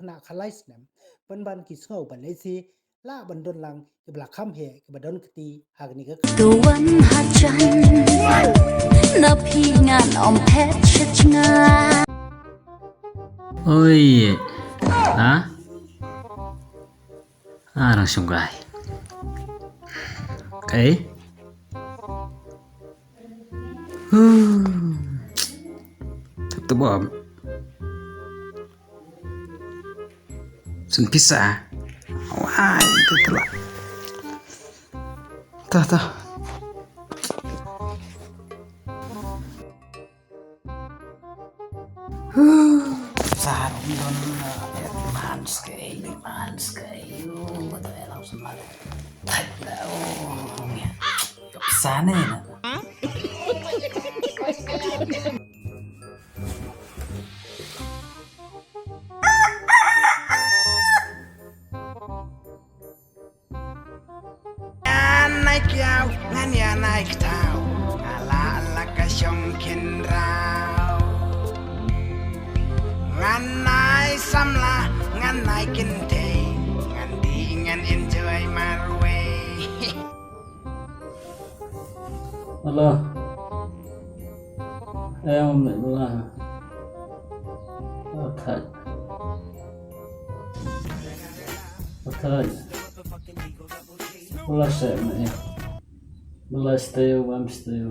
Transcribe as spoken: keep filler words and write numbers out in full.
khynnah khalai snem, pynban ki sngew ba lehse lah ban don lang kiba la kham heh kiba don kti ha kane ka. Tuan hajan na phi ngan ym phet sha jnga. Oi. Ha? Ah, nang shong kai. Okay. Hmm. Tep tep bom. Sun pisa. Wai, tu telah. Tah, tah. Huh, sar don, eh, advance ke, advance ke, ayo, betul ya langsung malu. Oh, ya. Sana ya. Ngan nai kiaw, ngan ïa nai ktaw. Nga la la ka shong kynraw. Ngan nai samla, ngan nai kynthei. Ngan di ngan enjoy marwei. Hello. Em, hello. Okay. Okay. Wala seh me. Wala stay, wam stay.